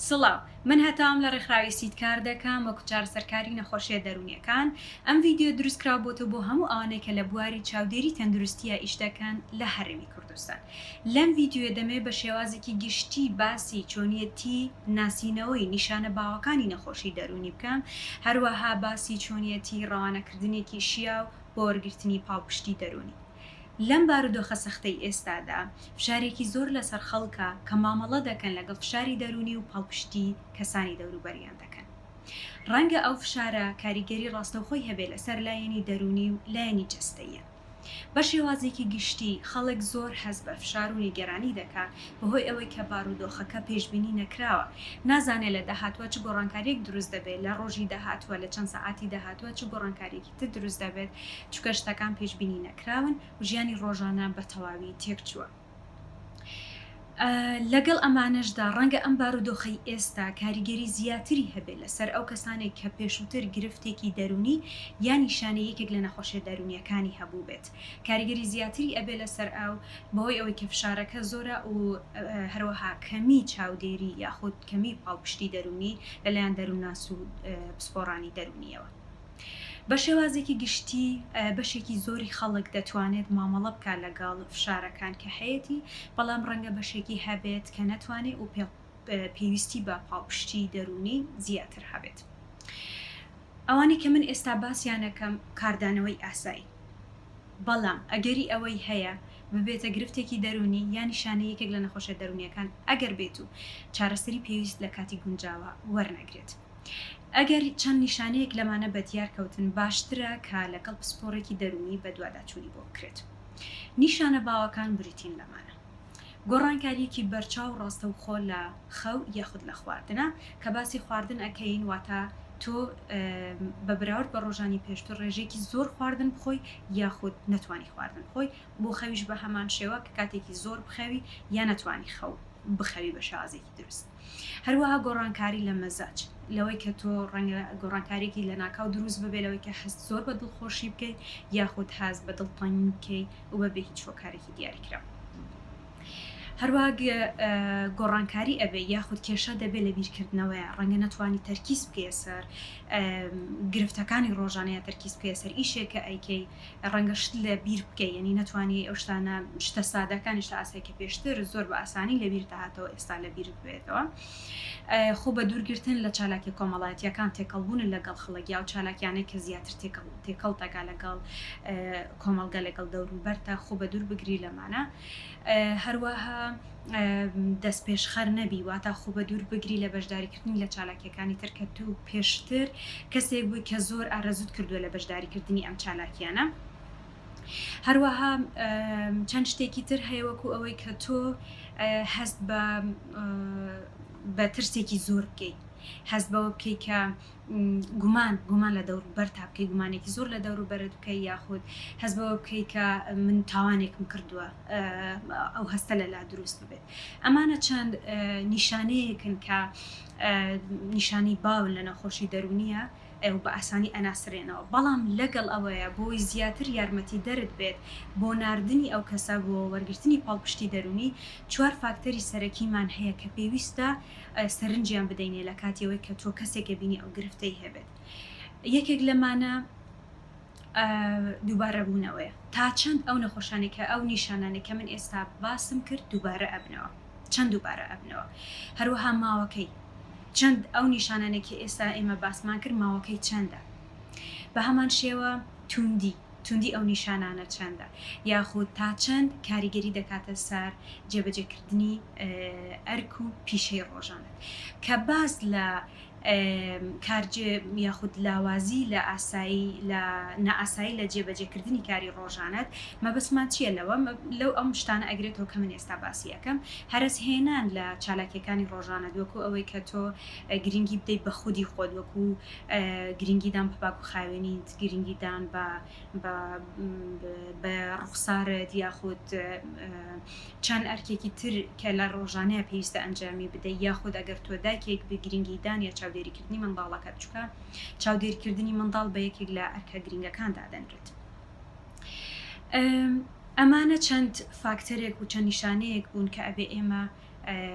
سڵاو، من هەتاوم لە ڕێکخراوی سید کار دەکەم وەکو چارەسەرکاری نەخۆشیە دەروونیەکان، ئەم ڤیدیۆ دروست کراو بۆتە بۆ هەموو ئەوانەی کە لە بواری چاودێری تەندروستیە ئیش دەکەن لە هەرێمی کوردستان. لەم ڤیدیۆیە دەمەوێت بە شێوازێکی گشتی باسی چۆنیەتی ناسینەوەی نیشانە باوەکانی نەخۆشی دەروونی بکەم، هەروەها باسی چۆنیەتی ڕەوانەکردنێکی شیاو بۆ وەرگرتنی پاڵپشتی دەروونی. لەم بارودۆخە سەختەی ئێستادا فشارێکی زۆر لەسەر خەڵکە کە مامەڵە دەکەن لەگەڵ فشاری دەروونی و پاڵپشتی کەسانی دەوروبەریان دەکەن. ڕەنگە ئەو فشارە کاریگەری ڕاستەوخۆی هەبێت لەسەر لایەنی دەروونی و لایەنی جەستەییان. بە شێوازێکی گشتی خەڵک زۆر هەست بە فشار و نیگەرانی دەکا بەهۆی ئەوەی کە بارودۆخەکە پێشبینی نەکراوە، نازانێ لە داهاتووە چ گۆڕانکارییەک دروست دەبێت، لە ڕۆژی داهاتووە، لە چەند سەعاتی داهاتووە چ گۆڕانکارییەکی تر دروست دەبێت، چونکە شتەکان پێشبینی نەکراون و ژیانی ڕۆژانە بە تەواوی تێکچووە. لەگەڵ ئەمانەشدا ڕەنگە ئەم بارودۆخەی ئێستا کاریگەری زیاتری هەبێت لەسەر ئەو کەسانەی کە پێشووتر گرفتێکی دەروونی یا نیشانەی یەکێک لە نەخۆشیە دەروونیەکانی هەبووبێت کاریگەری زیاتری ئەبێت لەسەر ئەو بەهۆی ئەوەی کە فشارەکە زۆرە و هەروەها کەمی چاودێری یاخود کەمی پاڵپشتی دەروونی لەلایەن دەروونناس و پسپۆڕانی دەروونیەوە. بە شێوازێکی گشتی بەشێکی زۆری خەڵک دەتوانێت مامەڵە بکات لەگەڵ فشارەکان کە هەیەتی، بەڵام ڕەنگە بەشێکی هەبێت کە نەتوانێت و پێویستی بە پاڵپشتی دەروونی زیاتر هەبێت. ئەوانەی کە من ئێستا باسیان ئەکەم کاردانەوەی ئاسایی، بەڵام ئەگەری ئەوەی هەیە ببێتە گرفتێکی دەروونی یا نیشانەی یەکێک لە نەخۆشیە دەروونیەکان ئەگەر بێت و چارەسەری پێویست لە کاتی گونجاوا وەرنەگرێت. ئەگەر چەند نیشانەیەک لەمانە بەدیار کەوتن باشترە کە لەگەڵ پسپۆڕێکی دەروونی بەدواداچوونی بۆ بکرێت. نیشانە باوەکان بریتین لەمانە. گۆڕانکارییەکی بەرچاو و ڕاستەوخۆ لە خەو یاخود لە خواردنە، کە باسی خواردن ئەکەین واتە تۆ بە بەراورد بە ڕۆژانی پێشتر ڕێژەیەکی زۆر خواردن بخۆی یاخود نەتوانی خواردن بخۆی، بۆ خەویش بە هەمان شێوە کە کاتێکی زۆر بخەوی یا نەتوانی خەو بخەوی بە شێوازێکی دروست. هەروەها گۆڕانکاری لە مەزاج، لەوەی کە تۆ ڕەنگە گۆڕانکاریەکی لەناکاو دروست ببێت لەوەی کە هەست زۆر بە دڵخۆشی بکەیت یاخود هەست بە دڵتەنگی بکەیت و بەبێ هیچ هۆکارێکی دیاریکراو. هەروەها گۆڕانکاری ئەبێ یاخود کێشە دەبێ لە بیرکردنەوەیە، ڕەنگە نەتوانی تەرکیز بکەیە سەر گرفتەکانی ڕۆژانە یا تەرکیز بکەیە سەر ئیشێک کە ئەیکەی، ڕەنگە شت لە بیر بکەی یانی نەتوانی ئەو شتانە شتە سادەکانی شتە ئاسایی کە پێشتر زۆر بە ئاسانی لە بیرت دەهاتەوە ئێستا لە بیرت بێتەوە. خۆ بە دوورگرتن لە چالاکیە کۆمەڵایەتیەکان تێکەڵبوون لەگەڵ خەڵک یا ئەو چالاکیانەی کە زیاتر تێکەڵ تێکەڵ دەکا لەگەڵ کۆمەڵگە لەگەڵ دەوروبەرتا خۆ بە دوور بگری لەمانە هەروەها دەستپێشخەر نەبی واتا خۆ بە دوور بگری لە بەشداریکردنی لە چالاکیەکانی تر کە تو پێشتر کەسێک بووی کە زۆر ئارەزووت کردووە لە بەشداریکردنی ئەم چالاکیانە. هەروەها چەند شتێکی تر هەیە وەکو ئەوەی کە تۆ هەست بە بە ترسێکی زۆر بکەیت هەست بەوە بکەیت کە گومان گومان لە دەوروبەرتا بکەی گومانێکی زۆر لە دەوروبەرت بکەی یاخود هەست بەوە بکەی کە من تاوانێکم کردووە ئەو هەستە لەلا دروست ببێت ئەمانە چەند نیشانەیەکن کە نیشانەی باون لە نەخۆشی دەروونیە و بە ئاسانی ئەناسرێنەوە بەڵام لەگەڵ ئەوەیە بۆی زیاتر یارمەتی دەرت بێت بۆ ناردنی ئەو کەسە بۆ وەرگرتنی پاڵپشتی دەروونی چوار فاکتەری سەرەکیمان هەیە کە پێویستە سەرنجیان بدەینێ لە کاتی ئەوەی کە تۆ کەسێک ئەبینی ئەو گرفتەی هەبێت یەکێک لەمانە دووبارە بوونەوەیە تا چەند ئەو نەخۆشانی کە ئەو نیشانانەی کە من ئێستا باسم کرد دووبارە ئەبنەوە چەند دووبارە ئەبنەوە هەروەها ماوەکەی چەند ئەو نیشانانەی کە ئێستا ئێمە باسمان کرد ماوەکەی چەندە بە هەمان شێوە توندی توندی ئەو نیشانانە چەندە یاخود تا چەند کاریگەری دەکاتە سەر جێبەجێکردنی ئەرک و پیشەی ڕۆژانەت کە باس لە کارجێ یاخود لاوازی لە ئاسایی لە نائاسایی لە جێبەجێکردنی کاری ڕۆژانەت مەبەستمان چییە لەوە لەو ئەم شتانە ئەگرێتەوە کە من ئێستا باسی ئەکەم هەرەس هێنان لە چالاکیەکانی ڕۆژانەت وەکو ئەوەی کە تۆ گرنگی بدەیت بە خودی خۆت وەکو گرنگیدان بە پاک و خاوێنیت گرنگیدان بە بە بە ڕوخسارت یاخود چەند ئەرکێکی تر کە لە ڕۆژانەیە پێویستە ئەنجامی بدەی یاخود ئەگەر تۆ دایکێک بی گرنگیدان یا چاودێریکردنی منداڵەکەت چونکە چاودێریکردنی منداڵ بە یەکێک لە ئەرکە گرنگەکان دادەنرێت. ئەمانە چەند فاکتەرێک و چەند نیشانەیەک بوون کە ئەبێ ئێمە.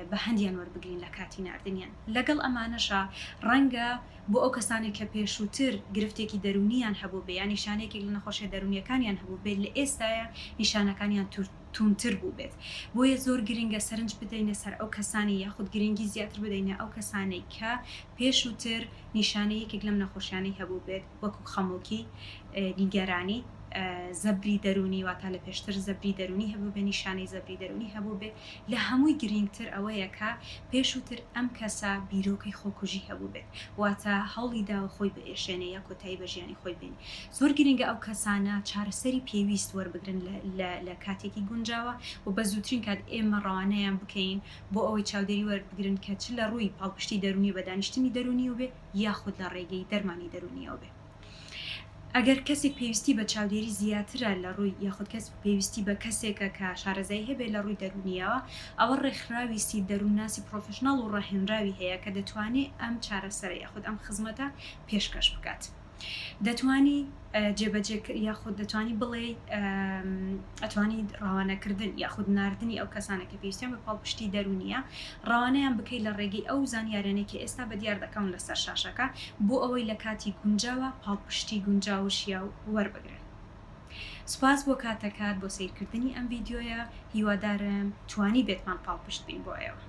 بە هەندیان وەربگرین لە کاتی ناردنیان. لەگەڵ ئەمانەشا ڕەنگە بۆ ئەو کەسانەی کە پێشووتر گرفتێکی دەروونییان هەبووبێ یان نیشانەیەکێک لە نەخۆشیە دەروونییەکانیان هەبووبێ لە ئێستایا نیشانەکانیان توندتر بووبێت. بۆیە زۆر گرنگە سەرنج بدەینە سەر ئەو کەسانەی یاخود گرنگی زیاتر بدەینە ئەو کەسانەی کە پێشووتر نیشانەی یەکێک لەم نەخۆشیانەی هەبووبێت وەکو خەمۆکی، نیگەرانی، زەبری دەروونی واتا لە پێشتر زەبری دەروونی هەبووبێ نیشانەی زەبری دەروونی هەبووبێ لە هەمووی گرینگتر ئەوەیە کە پێشووتر ئەم کەسە بیرۆکەی خۆکوژی هەبووبێت واتە هەوڵی داوە خۆی بئێشێنێ یا کۆتایی بە ژیانی خۆی بێنی زۆر گرینگە ئەو کەسانە چارەسەری پێویست وەربگرن لە لە کاتێکی گونجاوە و بە زووترین کات ئێمە ڕەوانەیان بکەین بۆ ئەوەی چاودێری وەربگرن کە چ لە ڕووی پاڵپشتی دەروونی بە دانیشتنی دەروونیەوە بێ یاخود لە ڕێگەی دەرمانی دەروونیەوە بێ. ئەگەر کەسێک پێویستی بە چاودێری زیاترە لە ڕووی یاخود کەس پێویستی بە کەسێکە کە شارەزایی هەبێت لە ڕووی دەروونیەوە ئەوە ڕێکخراوی سی دەروونناسی پرۆفشناڵ و ڕاهێنراوی هەیە کە دەتوانێت ئەم چارەسەرە یاخود ئەم خزمەتە پێشکەش بکات. دەتوانی جێبەجێ یاخود دەتوانی بڵێی ئەتوانی ڕەوانەکردن یاخود ناردنی ئەو کەسانە کە پێویستیان بە پاڵپشتی دەروونیە ڕەوانەیان بکەیت لە ڕێگەی ئەو زانیاریانەی کە ئێستا بە دیار دەکەون لەسەر شاشەکە بۆ ئەوەی لە کاتی گونجاوە پاڵپشتی گونجاو و شیاو وەربگرن. سوپاس بۆ کاتەکات بۆ سەیرکردنی ئەم ڤیدیۆیە هیوادارم توانیبێتمان پاڵپشت بین بۆ ئێوە.